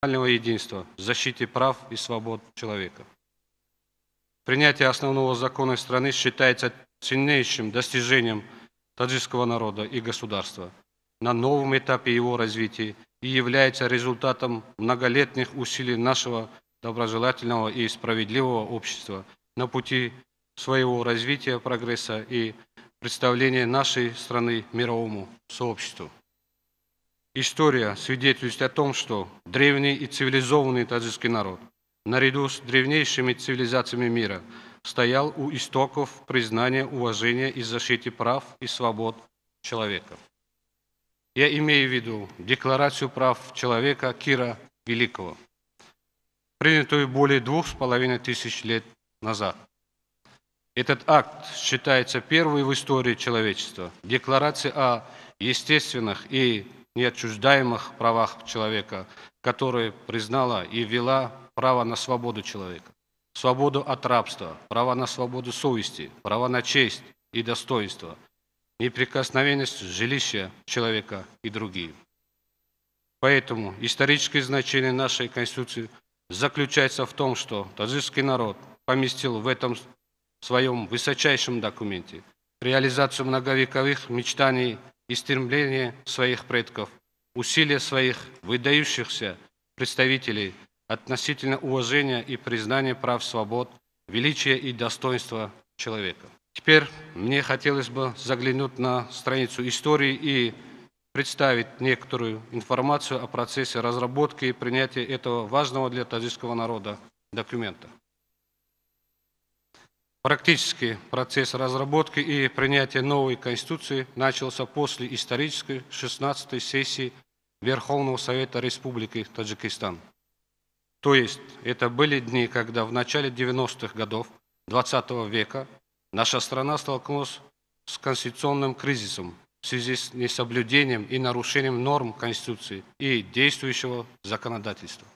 Единства, защите прав и свобод человека. Принятие основного закона страны считается ценнейшим достижением таджикского народа и государства на новом этапе его развития и является результатом многолетних усилий нашего доброжелательного и справедливого общества на пути своего развития, прогресса и представления нашей страны мировому сообществу. История свидетельствует о том, что древний и цивилизованный таджикский народ, наряду с древнейшими цивилизациями мира, стоял у истоков признания, уважения и защиты прав и свобод человека. Я имею в виду Декларацию прав человека Кира Великого, принятую более 2500 лет назад. Этот акт считается первой в истории человечества декларацией о естественных и неотчуждаемых правах человека, которая признала и ввела право на свободу человека, свободу от рабства, право на свободу совести, право на честь и достоинство, неприкосновенность жилища человека и другие. Поэтому историческое значение нашей Конституции заключается в том, что таджикский народ поместил в этом своем высочайшем документе реализацию многовековых мечтаний и стремления своих предков, усилия своих выдающихся представителей относительно уважения и признания прав, свобод, величия и достоинства человека. Теперь мне хотелось бы заглянуть на страницу истории и представить некоторую информацию о процессе разработки и принятия этого важного для таджикского народа документа. Практически процесс разработки и принятия новой Конституции начался после исторической 16-й сессии Верховного Совета Республики Таджикистан. То есть это были дни, когда в начале 90-х годов 20 века наша страна столкнулась с конституционным кризисом в связи с несоблюдением и нарушением норм Конституции и действующего законодательства.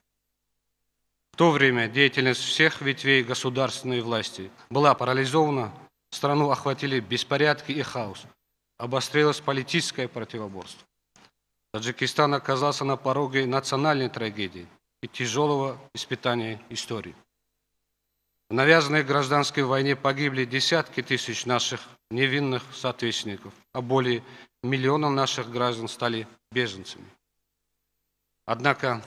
В то время деятельность всех ветвей государственной власти была парализована, страну охватили беспорядки и хаос, обострилось политическое противоборство. Таджикистан оказался на пороге национальной трагедии и тяжелого испытания истории. В навязанной гражданской войне погибли десятки тысяч наших невинных соотечественников, а более миллиона наших граждан стали беженцами. Однако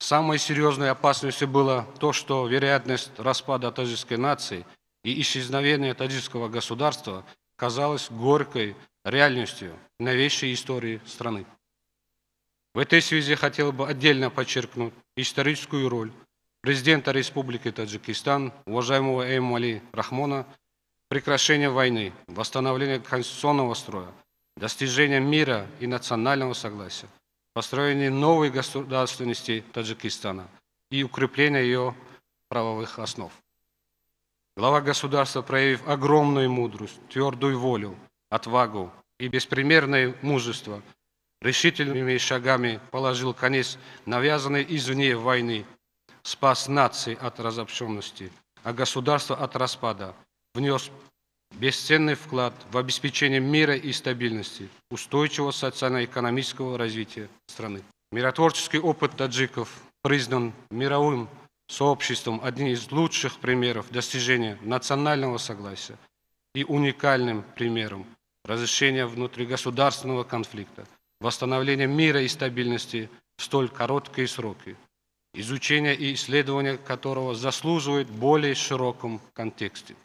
самой серьезной опасностью было то, что вероятность распада таджикской нации и исчезновения таджикского государства казалась горькой реальностью новейшей истории страны. В этой связи хотел бы отдельно подчеркнуть историческую роль президента Республики Таджикистан, уважаемого Эмомали Рахмона, прекращение войны, восстановление конституционного строя, достижение мира и национального согласия, построение новой государственности Таджикистана и укрепление ее правовых основ. Глава государства, проявив огромную мудрость, твердую волю, отвагу и беспримерное мужество, решительными шагами положил конец навязанной извне войны, спас нации от разобщенности, а государство от распада, внес бесценный вклад в обеспечение мира и стабильности, устойчивого социально-экономического развития страны. Миротворческий опыт таджиков признан мировым сообществом одним из лучших примеров достижения национального согласия и уникальным примером разрешения внутригосударственного конфликта, восстановления мира и стабильности в столь короткие сроки, изучение и исследование которого заслуживает более широком контексте.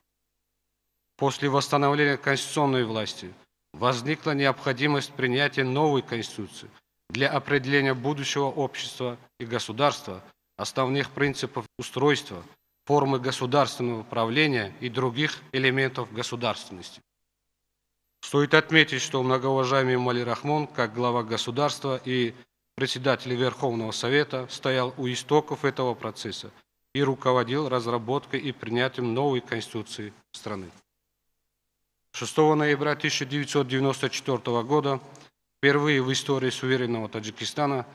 После восстановления конституционной власти возникла необходимость принятия новой Конституции для определения будущего общества и государства, основных принципов устройства, формы государственного правления и других элементов государственности. Стоит отметить, что многоуважаемый Эмомали Рахмон, как глава государства и председатель Верховного Совета, стоял у истоков этого процесса и руководил разработкой и принятием новой Конституции страны. 6 ноября 1994 года, впервые в истории суверенного Таджикистана,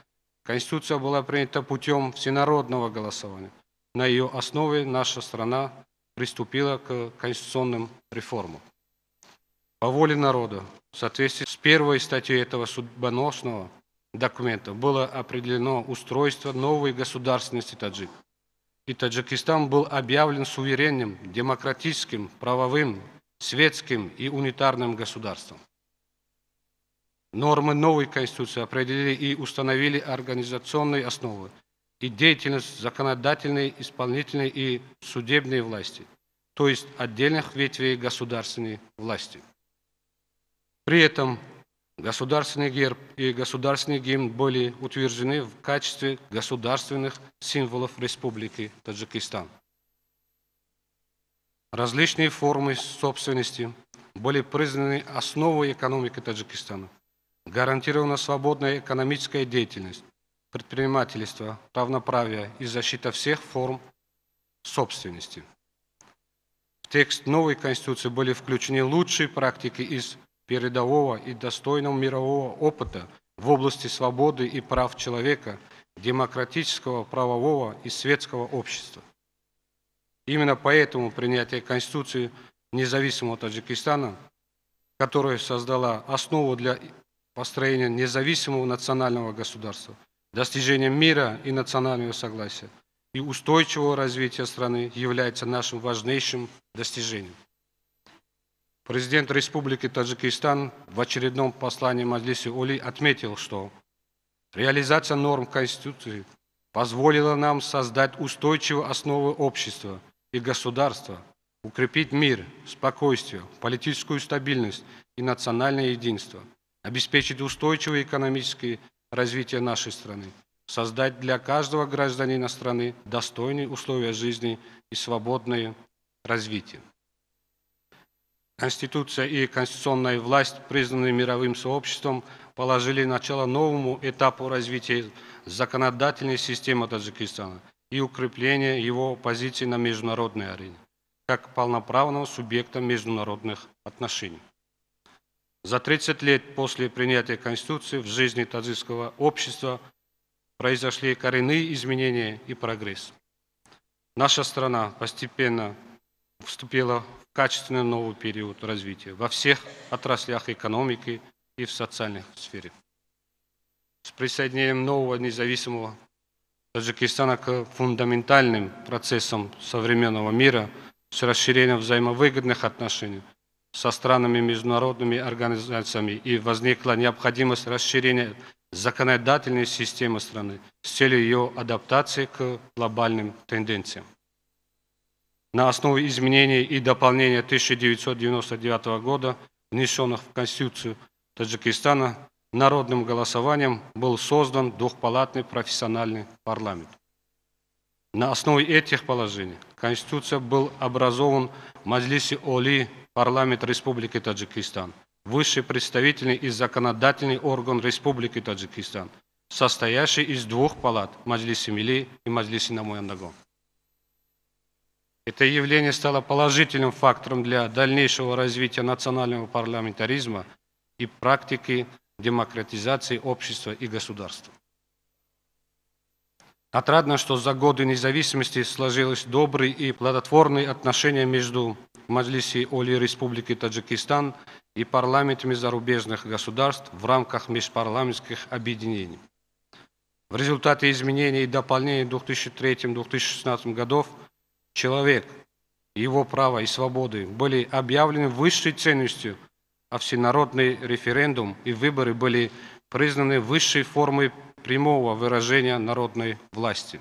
Конституция была принята путем всенародного голосования. На ее основе наша страна приступила к конституционным реформам. По воле народа, в соответствии с первой статьей этого судьбоносного документа было определено устройство новой государственности таджик. И Таджикистан был объявлен суверенным, демократическим, правовым, светским и унитарным государством. Нормы новой Конституции определили и установили организационные основы и деятельность законодательной, исполнительной и судебной власти, то есть отдельных ветвей государственной власти. При этом государственный герб и государственный гимн были утверждены в качестве государственных символов Республики Таджикистан. Различные формы собственности были признаны основой экономики Таджикистана. Гарантирована свободная экономическая деятельность, предпринимательство, равноправие и защита всех форм собственности. В текст новой Конституции были включены лучшие практики из передового и достойного мирового опыта в области свободы и прав человека, демократического, правового и светского общества. Именно поэтому принятие Конституции независимого Таджикистана, которая создала основу для построения независимого национального государства, достижения мира и национального согласия и устойчивого развития страны, является нашим важнейшим достижением. Президент Республики Таджикистан в очередном послании Маджлиси Оли отметил, что реализация норм Конституции позволила нам создать устойчивые основы общества и государства, укрепить мир, спокойствие, политическую стабильность и национальное единство, обеспечить устойчивое экономическое развитие нашей страны, создать для каждого гражданина страны достойные условия жизни и свободное развитие. Конституция и конституционная власть, признанные мировым сообществом, положили начало новому этапу развития законодательной системы Таджикистана и укрепления его позиций на международной арене, как полноправного субъекта международных отношений. За 30 лет после принятия Конституции в жизни таджикского общества произошли коренные изменения и прогресс. Наша страна постепенно вступила в качественно новый период развития во всех отраслях экономики и в социальной сфере. С присоединением нового независимого Таджикистана к фундаментальным процессам современного мира, с расширением взаимовыгодных отношений со странами, международными организациями, и возникла необходимость расширения законодательной системы страны с целью ее адаптации к глобальным тенденциям. На основе изменений и дополнений 1999 года, внесенных в Конституцию Таджикистана, народным голосованием был создан двухпалатный профессиональный парламент. На основе этих положений Конституция был образован Маджлиси Оли, парламент Республики Таджикистан, высший представительный и законодательный орган Республики Таджикистан, состоящий из двух палат Маджлиси Мили и Маджлиси Намояндагон. Это явление стало положительным фактором для дальнейшего развития национального парламентаризма и практики демократизации общества и государства. Отрадно, что за годы независимости сложилось добрые и плодотворные отношения между Маджлиси Оли Республики Таджикистан и парламентами зарубежных государств в рамках межпарламентских объединений. В результате изменений и дополнений 2003-2016 годов человек, его права и свободы были объявлены высшей ценностью, а всенародный референдум и выборы были признаны высшей формой прямого выражения народной власти.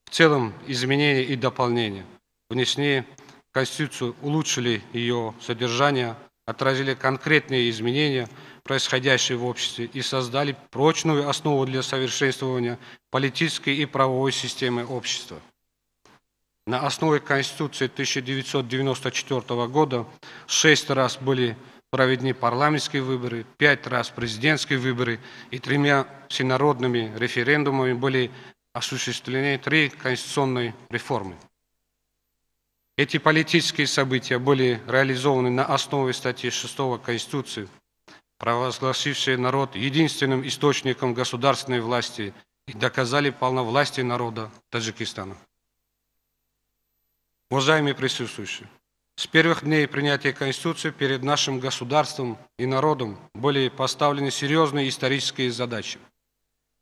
В целом, изменения и дополнения внесены в Конституцию, улучшили ее содержание, отразили конкретные изменения, происходящие в обществе, и создали прочную основу для совершенствования политической и правовой системы общества. На основе Конституции 1994 года 6 раз были проведены парламентские выборы, 5 раз президентские выборы и 3 всенародными референдумами были осуществлены 3 конституционные реформы. Эти политические события были реализованы на основе статьи 6 Конституции, провозгласившей народ единственным источником государственной власти, и доказали полновластие народа Таджикистана. Уважаемые присутствующие, С первых дней принятия Конституции перед нашим государством и народом были поставлены серьезные исторические задачи.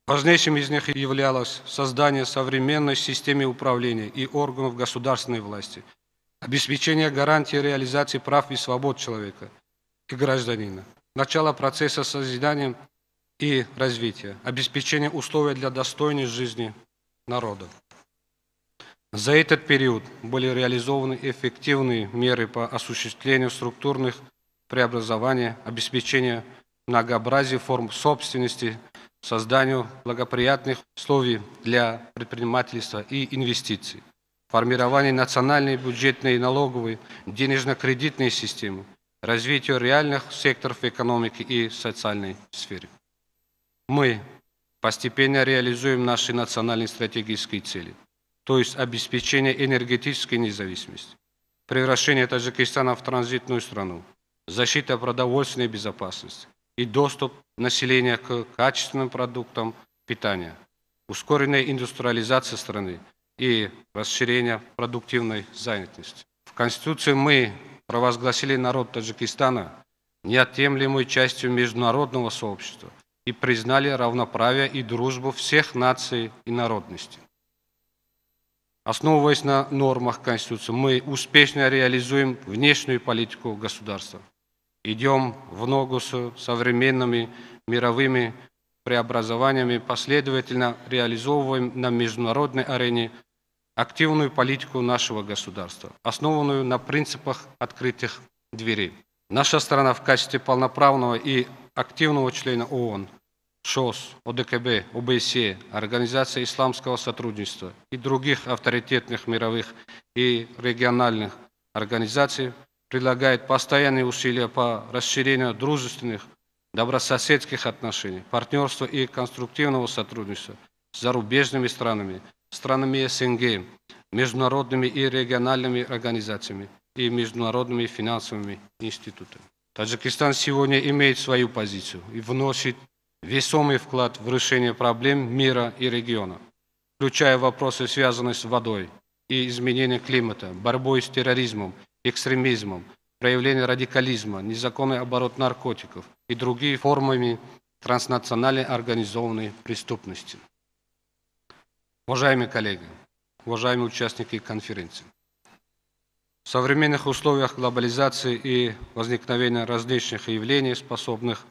Важнейшим из них являлось создание современной системы управления и органов государственной власти, обеспечение гарантии реализации прав и свобод человека и гражданина, начало процесса созидания и развития, обеспечение условий для достойной жизни народа. За этот период были реализованы эффективные меры по осуществлению структурных преобразований, обеспечению многообразия форм собственности, созданию благоприятных условий для предпринимательства и инвестиций, формированию национальной бюджетной, налоговой, денежно-кредитной системы, развитию реальных секторов экономики и социальной сферы. Мы постепенно реализуем наши национальные стратегические цели, то есть обеспечение энергетической независимости, превращение Таджикистана в транзитную страну, защита продовольственной безопасности и доступ населения к качественным продуктам питания, ускоренная индустриализация страны и расширение продуктивной занятости. В Конституции мы провозгласили народ Таджикистана неотъемлемой частью международного сообщества и признали равноправие и дружбу всех наций и народностей. Основываясь на нормах Конституции, мы успешно реализуем внешнюю политику государства. Идем в ногу с современными мировыми преобразованиями, последовательно реализовываем на международной арене активную политику нашего государства, основанную на принципах открытых дверей. Наша страна в качестве полноправного и активного члена ООН, ШОС, ОДКБ, ОБСЕ, Организация исламского сотрудничества и других авторитетных мировых и региональных организаций предлагает постоянные усилия по расширению дружественных, добрососедских отношений, партнерства и конструктивного сотрудничества с зарубежными странами, странами СНГ, международными и региональными организациями и международными финансовыми институтами. Таджикистан сегодня имеет свою позицию и вносит весомый вклад в решение проблем мира и региона, включая вопросы, связанные с водой и изменением климата, борьбой с терроризмом, экстремизмом, проявлением радикализма, незаконный оборот наркотиков и другими формами транснациональной организованной преступности. Уважаемые коллеги, уважаемые участники конференции, в современных условиях глобализации и возникновения различных явлений, способных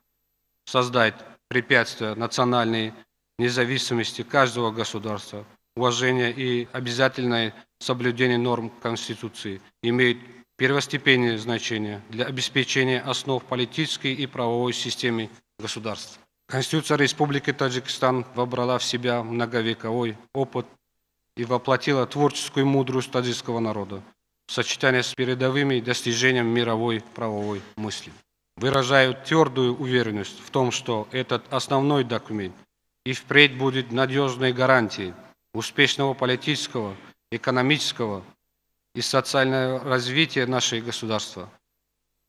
создать препятствия национальной независимости каждого государства, уважение и обязательное соблюдение норм Конституции имеют первостепенное значение для обеспечения основ политической и правовой системы государства. Конституция Республики Таджикистан вобрала в себя многовековой опыт и воплотила творческую мудрость таджикского народа в сочетании с передовыми достижениями мировой правовой мысли. Выражаю твердую уверенность в том, что этот основной документ и впредь будет надежной гарантией успешного политического, экономического и социального развития нашего государства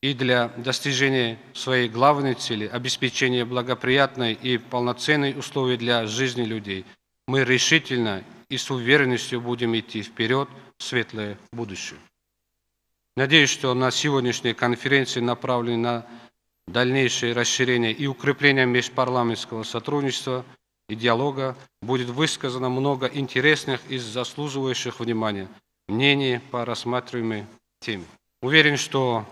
и для достижения своей главной цели – обеспечения благоприятной и полноценной условий для жизни людей, мы решительно и с уверенностью будем идти вперед в светлое будущее. Надеюсь, что на сегодняшней конференции, направленной на дальнейшее расширение и укрепление межпарламентского сотрудничества и диалога, будет высказано много интересных и заслуживающих внимания мнений по рассматриваемой теме. Уверен, что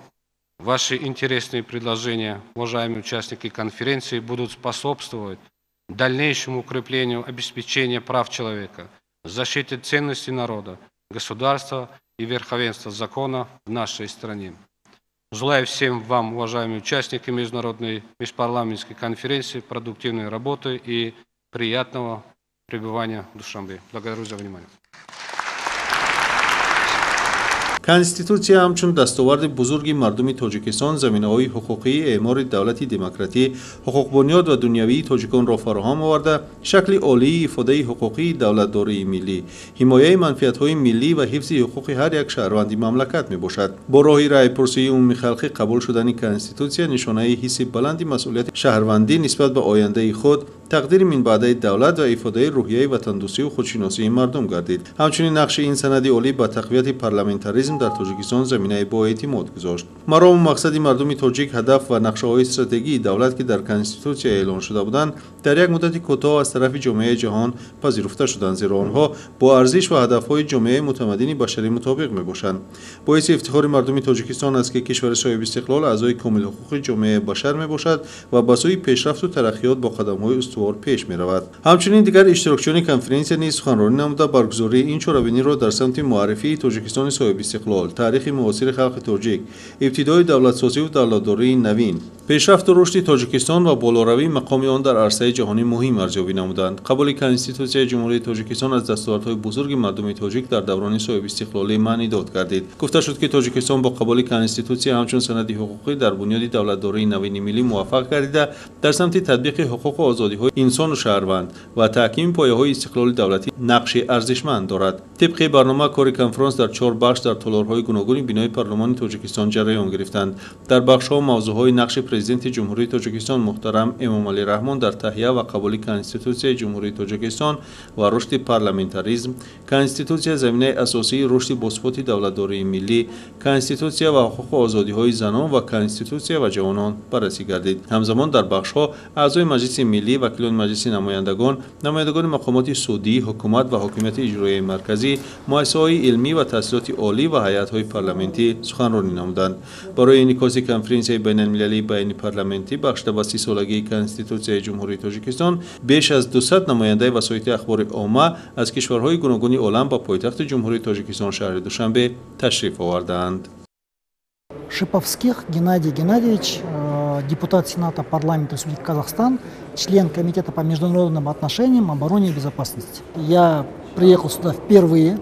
ваши интересные предложения, уважаемые участники конференции, будут способствовать дальнейшему укреплению обеспечения прав человека, защите ценностей народа, государства и верховенства закона в нашей стране. Желаю всем вам, уважаемые участники Международной межпарламентской конференции, продуктивной работы и приятного пребывания в Душанбе. Благодарю за внимание. Конститутсия ҳамчун дастоварди бузурги мардуми Тоҷикистон заминаҳои ҳуқуқии эъмори давлати демократӣ, ҳуқуқбунёд ва дунявии тоҷиконро фароҳам оварда, шакли олии ифодаи ҳуқуқии давлатдории миллӣ, ҳимояи манфиатҳои миллӣ ва ҳифзи ҳуқуқи ҳар як шаҳрванди мамлакат мебошад. Бо роҳи раъйпурсии умумихалқӣ қабул шудани Конститутсия нишонаи ҳисси баланди масъулияти шаҳрвандӣ нисбат ба ояндаи худ, тақдири минбаъдаи давлат ва ифодаи рӯҳияи ватандӯстию худшиносии мардум гардид. Ҳамчунин нақши ин санади олӣ ба тақвияти парламентаризм дар Тоҷикистон заминаи боэътимод гузошт. Марому мақсади мардуми тоҷик, ҳадаф ва нақшаҳои стратегии давлат, ки дар Конститутсия эълон шуда буданд, дар як муддати кӯтоҳ аз тарафи ҷомеаи ҷаҳон пазируфта шуданд, зеро онҳо бо арзиш ва ҳадафҳои ҷомеаи мутамаддини башарӣ мутобиқ мебошанд. Боиси ифтихори мардуми Тоҷикистон аст, ки кишвари соҳибистиқлол аъзои комилҳуқуқи ҷомеаи башар мебошад ва ба сӯи пешрафту тараққиёт бо қадамҳои устувор пеш меравад. Ҳамчунин дигар иштирокчиёни конференсия низ суханронӣ намуда, баргузории ин чорабиниро дар самти муаррифии Тоҷикистони соҳибистиқлол, таърихи муосири халқи тоҷик, ибтидои давлатсозиву давлатдории навин, пешрафту рушди Тоҷикистон ва болоравии мақоми он дар арсаи ҷаҳонӣ муҳим арзёбӣ намуданд. Қабули Конститутсияи Ҷумҳурии Тоҷикистон аз дастовардҳои бузурги мардуми тоҷик дар даврони соҳибистиқлолӣ маънидод гардид. Гуфта шуд, ки Тоҷикистон бо қабули Конститутсия ҳамчун санади ҳуқуқӣ дар бунёди давлатдории навини миллӣ муваффақ гардида, дар самти татбиқи ҳуқуқу озодиҳои инсону шаҳрванд ва таҳкими пояҳои истиқлоли давлатӣ нақши арзишманд дорад. Тибқи барнома, кори конфронс дар чор бахш дар толорҳои гуногуни бинои парлумони Тоҷикистон ҷараён гирифтанд. Дар бахшҳо мавзӯъҳои нақши Президенти Ҷумҳурии Тоҷикистон муҳтарам Эмомалӣ Раҳмон дар таҳия ва қабули Конститутсияи Ҷумҳурии Тоҷикистон ва рушди парламентаризм, Конститутсия заминаи асосии рушди босуботи давлатдории миллӣ, Конститутсия ва ҳуқуқу озодиҳои занон ва Конститутсия ва ҷавонон баррасӣ гардид. Ҳамзамон дар бахшҳо аъзои Маҷлиси миллӣ, вакилони Маҷлиси намояндагон, намояндагони мақомоти судӣ, ҳукумат ва ҳокимияти иҷроияи марказӣ, муассисаҳои илмӣ ва таҳсилоти олӣ ва ҳайатҳои парламентӣ суханронӣ намуданд. Барои инъикоси конференсияи байналмилалии байнипарламентӣ бахшида ба 30-солагии Конститутсияи Ҷумҳурии Тоҷикистон беш аз 200 намояндаи васоити ахбори омма аз кишварҳои гуногуни олам ба пойтахти Ҷумҳурии Тоҷикистон, шаҳри Душанбе, ташриф овардаанд. Шиповских Геннадий Геннадьевич, депутат Сената Парламента Республики Казахстан, член Комитета по международным отношениям, обороне и безопасности. Я приехал сюда впервые.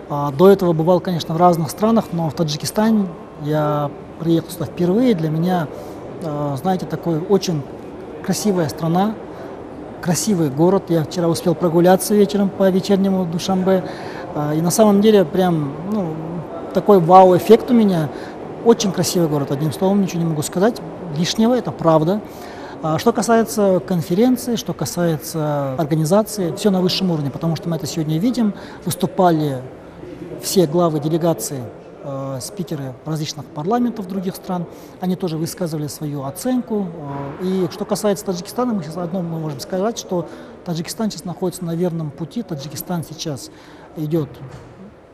До этого бывал, конечно, в разных странах, но в Таджикистане я приехал сюда впервые. Для меня, знаете, такой очень красивая страна, красивый город. Я вчера успел прогуляться вечером по вечернему Душанбе. И на самом деле прям, ну, такой вау-эффект у меня. Очень красивый город, одним словом, ничего не могу сказать лишнего, это правда. Что касается конференции, что касается организации, все на высшем уровне, потому что мы это сегодня видим. Выступали все главы делегации, спикеры различных парламентов других стран, они тоже высказывали свою оценку. И что касается Таджикистана, мы сейчас одно мы можем сказать, что Таджикистан сейчас находится на верном пути, Таджикистан сейчас идет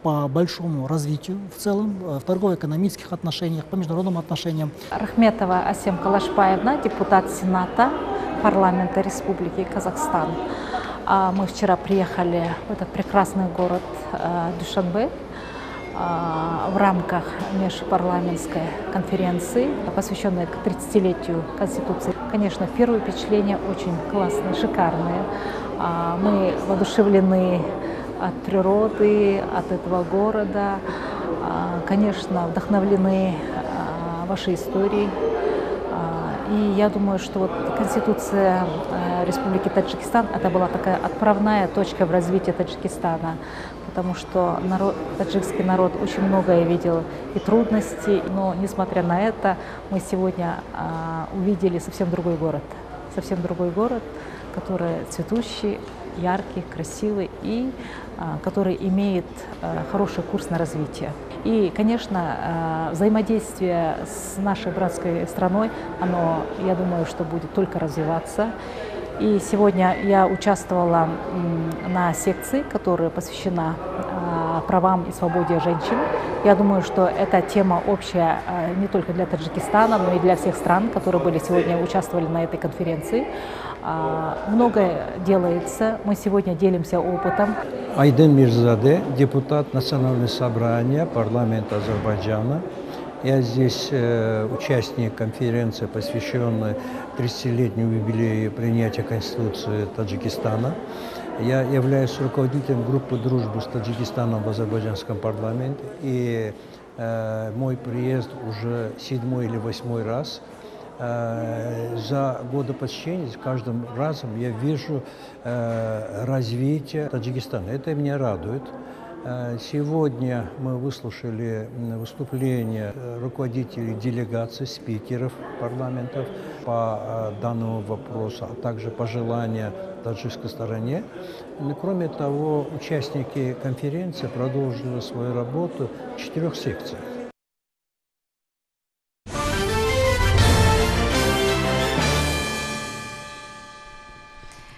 по большому развитию в целом, в торгово-экономических отношениях, по международным отношениям. Рахметова Асем Калашбаевна, депутат Сената парламента Республики Казахстан. Мы вчера приехали в этот прекрасный город Душанбе в рамках межпарламентской конференции, посвященной к 30-летию Конституции. Конечно, первые впечатления очень классные, шикарные. Мы воодушевлены от природы, от этого города, конечно, вдохновлены вашей историей. И я думаю, что вот Конституция Республики Таджикистан – это была такая отправная точка в развитии Таджикистана, потому что таджикский народ очень многое видел и трудности, но несмотря на это, мы сегодня увидели совсем другой город, который цветущий, яркий, красивый и который имеет хороший курс на развитие. И, конечно, взаимодействие с нашей братской страной, оно, я думаю, что будет только развиваться. И сегодня я участвовала на секции, которая посвящена правам и свободе женщин. Я думаю, что эта тема общая не только для Таджикистана, но и для всех стран, которые были сегодня, участвовали на этой конференции. Многое делается, мы сегодня делимся опытом. Айдын Мирзаде, депутат Национального собрания парламента Азербайджана. Я здесь участник конференции, посвященной 30-летнему юбилею принятия Конституции Таджикистана. Я являюсь руководителем группы дружбы с Таджикистаном в азербайджанском парламенте. И мой приезд уже 7-й или 8-й раз. За годы посещения, с каждым разом я вижу развитие Таджикистана. Это меня радует. Сегодня мы выслушали выступления руководителей делегаций, спикеров парламентов по данному вопросу, а также пожелания таджикской стороне. Кроме того, участники конференции продолжили свою работу в 4 секциях.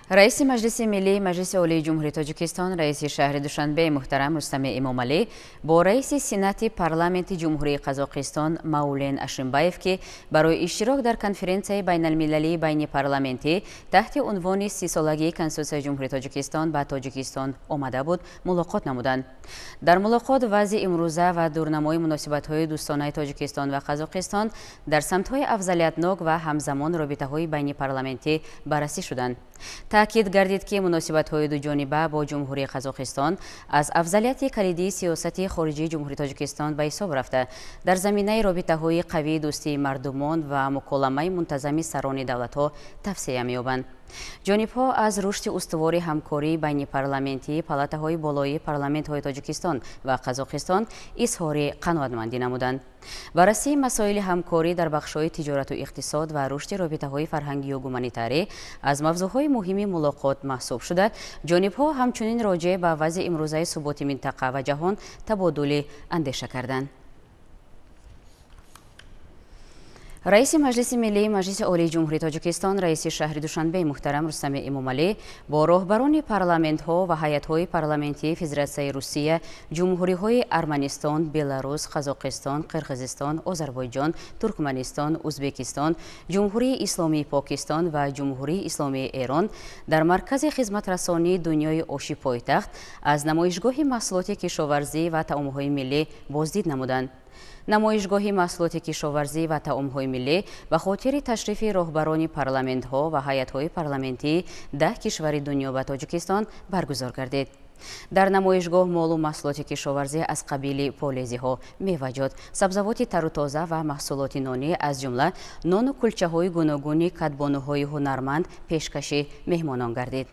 Раиси Маҷлиси Миллии Маҷлиси Олии Ҷумҳурии Тоҷикистон, раиси шаҳри Душанбе муҳтарам Рустами Эмомалӣ бо раиси Сенати Парламенти Ҷумҳурии Қазоқистон Маулен Ашимбаев, ки барои иштирок дар конференсияи байналмилалии байнипарламентӣ таҳти унвони 30-солагии Конститутсияи Ҷумҳурии Тоҷикистон ба Тоҷикистон омада буд, мулоқот намуданд. Дар мулоқот вазъи имрӯза ва дурнамои муносибатҳои дӯстонаи Тоҷикистон ва Қазоқистон дар самтҳои афзалиятнок ва ҳамзамон робитаҳои байнипарламентӣ баррасӣ шуданд. Таъкид гардид, ки муносибатҳои дуҷониба бо Ҷумҳурии Қазоқистон аз афзалияти калидии сиёсати хориҷии Ҷумҳурии Тоҷикистон ба ҳисоб рафта, дар заминаи робитаҳои қавии дӯстии мардумон ва муколамаи мунтазами сарони давлатҳо тавсия меёбанд. Ҷонибҳо аз рушди устувори ҳамкории байнипарламентии палатаҳои болоии парламентҳои Тоҷикистон ва Қазоқистон изҳори қаноатмандӣ намуданд. Баррасии масоили ҳамкорӣ дар бахшҳои тиҷорату иқтисод ва рушди робитаҳои фарҳангию гуманитарӣ аз мавзӯъҳои муҳими мулоқот маҳсуб шуда, ҷонибҳо ҳамчунин роҷеъ ба вазъи имрӯзаи суботи минтақа ва ҷаҳон табодули андеша карданд. Раиси Маҷлиси Миллии Маҷлиси Олии Ҷумҳурии Тоҷикистон, раиси шаҳри Душанбе муҳтарам Рустами Эмомалӣ бо роҳбарони парламентҳо ва ҳайатҳои парламентии Федератсияи Русия, ҷумҳуриҳои Арманистон, Беларус, Қазоқистон, Қирғизистон, Озарбойҷон, Туркманистон, Узбекистон, Ҷумҳурии Исломии Покистон ва Ҷумҳурии Исломии Эрон дар маркази хизматрасонии дунёи оши пойтахт аз намоишгоҳи маҳсулоти кишоварзӣ ва таомҳои миллӣ боздид намуданд. Намоишгоҳи маҳсулоти кишоварзӣ ва таомҳои миллӣ ба хотири ташрифи роҳбарони парламентҳо ва ҳайатҳои парламентии 10 кишвари дунё ба Тоҷикистон баргузор гардид. Дар намоишгоҳ молу маҳсулоти кишоварзӣ аз қабили полезиҳо, меваҷот, сабзавоти тару тоза ва маҳсулоти нонӣ аз ҷумла нону кулчаҳои гуногуни кадбонуҳои ҳунарманд пешкаши меҳмонон гардид.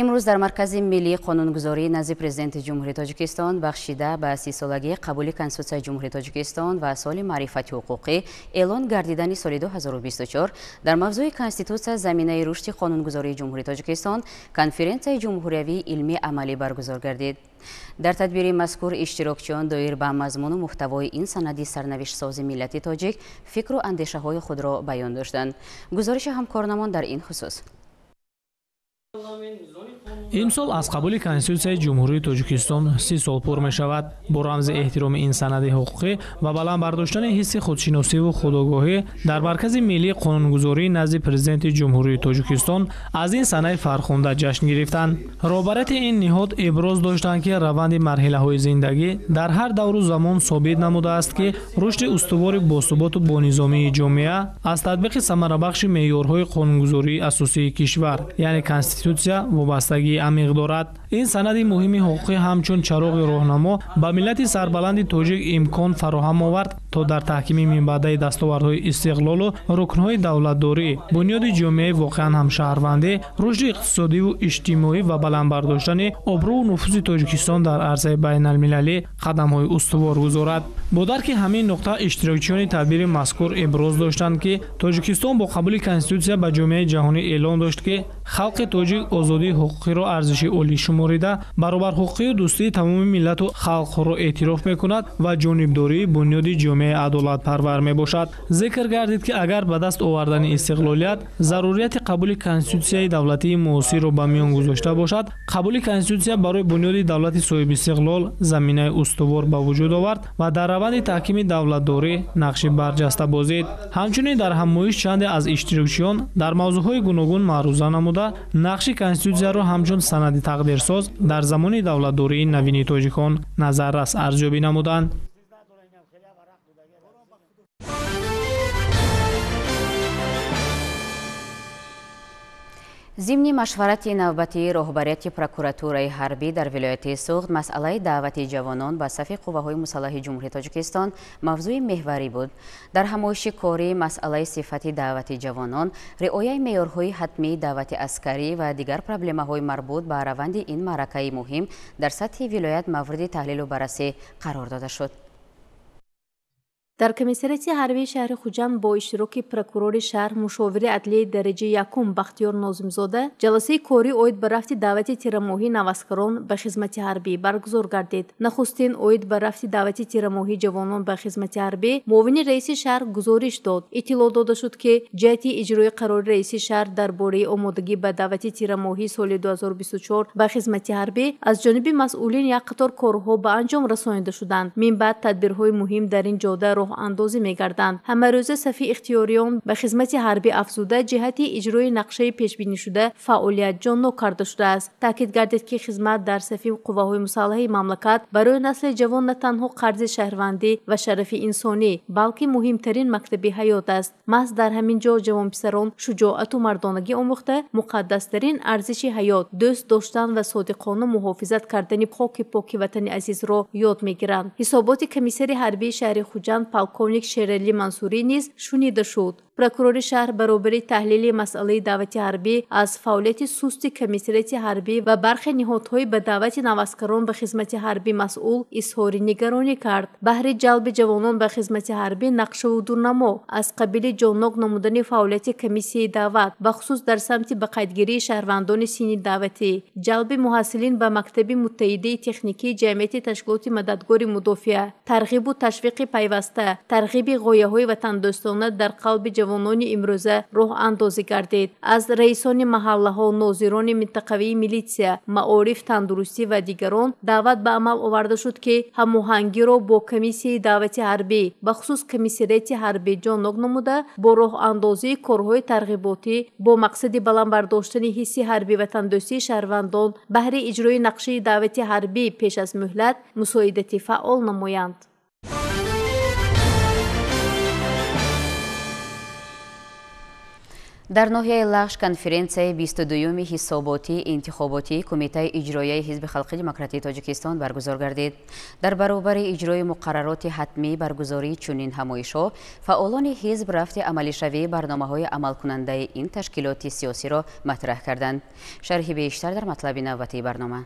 Имрӯз дар Маркази миллии қонунгузорӣ назди Президенти Ҷумҳурии Тоҷикистон бахшида ба 30-солагии қабули Конститутсияи Ҷумҳурии Тоҷикистон ва соли маърифати ҳуқуқӣ эълон гардидани соли 2024 дар мавзӯи Конститутсия заминаи рушди қонунгузории Ҷумҳурии Тоҷикистон конференсияи ҷумҳуриявии илмии амалӣ баргузор гардид. Дар тадбири мазкур иштирокчиён доир ба мазмуну муҳтавои ин санади сарнавиштсози миллати тоҷик фикру андешаҳои худро баён доштанд. Гузориши ҳамкорнамон дар ин хусус. Имсол аз қабули Конститутсияи Ҷумҳурии Тоҷикистон 30 сол пур мешавад. Бо рамзи эҳтироми ин санади ҳуқуқӣ ва баланд бардоштани ҳисси худшиносиву худогоҳӣ дар Маркази миллии қонунгузории назди Президенти Ҷумҳурии Тоҷикистон аз ин санаи фархунда ҷашн гирифтанд. Роҳбарияти ин ниҳод иброз доштанд, ки раванди марҳилаҳои зиндагӣ дар ҳар давру замон собит намудааст, ки рушди устувори босуботу бонизомии ҷомеа аз татбиқи самарабахши меъёрҳои қонунгузории асосии кишвар, яъне Конститутсия, вобастагии амиқ дорад. Ин санади муҳими ҳуқуқӣ ҳамчун чароғи роҳнамо ба миллати сарбаланди тоҷик имкон фароҳам овард, то дар таҳкими минбаъдаи дастовардҳои истиқлолу рукнҳои давлатдорӣ, бунёди ҷомеаи воқеан ҳамшаҳрвандӣ, рушди иқтисодиву иҷтимоӣ ва баланд бардоштани обрӯву нуфузи Тоҷикистон дар арсаи байналмилалӣ қадамҳои устувор гузорад. Бо дарки ҳамин нуқта иштирокчиёни тадбири мазкур иброз доштанд, ки Тоҷикистон бо қабули Конститутсия ба ҷомеаи ҷаҳонӣ эълон дошт, ки халқи тоҷик озодии ҳуқуқиро арзиши олӣ шуморида, баробарҳуқуқию дӯстии тамоми миллату халқҳоро эътироф мекунад ва ҷонибдории бунёди ҷомеаи адолатпарвар мебошад. Зикр гардид, ки агар ба даст овардани истиқлолият зарурияти қабули Конститутсияи давлатии муосирро ба миён гузошта бошад, қабули Конститутсия барои бунёди давлати соҳибистиқлол заминаи устувор ба вуҷуд овард ва дар раванди таҳкими давлатдорӣ нақши барҷаста бозид. Ҳамчунин дар ҳамоиш чанде аз иштирокчиён дар мавзӯъҳои гуногун маъруза намуда, нақши Конститутсияро ҳамчун санади тақдирсоз дар замони давлатдории навини тоҷикон назаррас арзёбӣ намуданд. Зимни машварати навбатии роҳбарияти прокуратураи ҳарбӣ дар вилояти Суғд масъалаи даъвати ҷавонон ба сафи қувваҳои мусаллаҳи Ҷумҳурии Тоҷикистон мавзӯи меҳварӣ буд. Дар ҳамоиши корӣ масъалаи сифати даъвати ҷавонон, риояи меъёрҳои ҳатмии даъвати аскарӣ ва дигар проблемаҳои марбут ба раванди ин маъракаи муҳим дар сатҳи вилоят мавриди таҳлилу баррасӣ қарор дода шуд. Дар комиссариати ҳарбии шаҳри Хуҷанд бо иштироки прокурори шаҳр, мушовири адлияи дараҷаи якум Бахтиёр Нозимзода ҷаласаи корӣ оид ба рафти даъвати тирамоҳии наваскарон ба хизмати ҳарбӣ баргузор гардид. Нахустин оид ба рафти даъвати тирамоҳии ҷавонон ба хизмати ҳарбӣ муовини раиси шаҳр гузориш дод. Иттилоъ дода шуд, ки ҷиҳати иҷрои қарори раиси шаҳр дар бораи омодагӣ ба даъвати тирамоҳии соли 2024 ба хизмати ҳарбӣ аз ҷониби масъулин як қатор корҳо ба анҷом расонида шуданд. Минбаъд тадбирҳои муҳим дар ин ҷода роҳандозӣ мегарданд. Ҳамарӯза сафи ихтиёриён ба хизмати ҳарбӣ афзуда ҷиҳати иҷрои нақшаи пешбинишуда фаъолият ҷоннок карда шудааст. Таъкид гардид, ки хизмат дар сафи қувваҳои мусаллаҳи мамлакат барои насли ҷавон на танҳо қарзи шаҳрвандӣ ва шарафи инсонӣ, балки муҳимтарин мактаби ҳаёт аст. Маҳз дар ҳамин ҷо ҷавонписарон шуҷоату мардонагӣ омӯхта, муқаддастарин арзиши ҳаёт, дӯст доштан ва содиқона муҳофизат кардани хоки поки ватани азизро ёд мегиранд. Ҳисоботи комиссари ҳарбии шаҳри Хуҷанд полковник Шерали Мансурӣ низ шунида шуд. Прокурори шаҳр баробари таҳлили масъалаи даъвати ҳарбӣ аз фаъолияти сусти комиссариати ҳарбӣ ва бархе ниҳодҳои ба даъвати наваскарон ба хизмати ҳарбӣ масъул изҳори нигаронӣ кард. Баҳри ҷалби ҷавонон ба хизмати ҳарбӣ нақшаву дурнамо аз қабили ҷоннок намудани фаъолияти комиссияи даъват, бахусус дар самти ба қайдгирии шаҳрвандони синни даъватӣ, ҷалби муҳассилин ба мактаби муттаҳидаи техникии ҷамъияти ташкилоти мададгори мудофиа, тарғибу ташвиқи пайваста, тарғиби ғояҳои ватандӯстона дар қалби ҷавонони имрӯза роҳандозӣ гардид. Аз раисони маҳаллаҳо, нозирони минтақавии милитсия, маориф, тандурустӣ ва дигарон даъват ба амал оварда шуд, ки ҳамоҳангиро бо комиссияи даъвати ҳарбӣ, бахусус комиссариати ҳарбӣ ҷоннок намуда, бо роҳандозии корҳои тарғиботӣ бо мақсади баланд бардоштани ҳисси ҳарбӣ ватандӯстии шаҳрвандон баҳри иҷрои нақшаи даъвати ҳарбӣ пеш аз муҳлат мусоидати фаъол намоянд. Дар ноҳияи Лахш конференсияи 22-юми ҳисоботии интихоботии Кумитаи иҷроияи Ҳизби халқи демократии Тоҷикистон баргузор гардид. Дар баробари иҷрои муқаррароти ҳатмии баргузории чунин ҳамоишҳо, фаъолони ҳизб рафти амалишавии барномаҳои амалкунандаи ин ташкилоти сиёсиро матраҳ карданд. Шарҳи бештар дар матлаби навбатии барнома.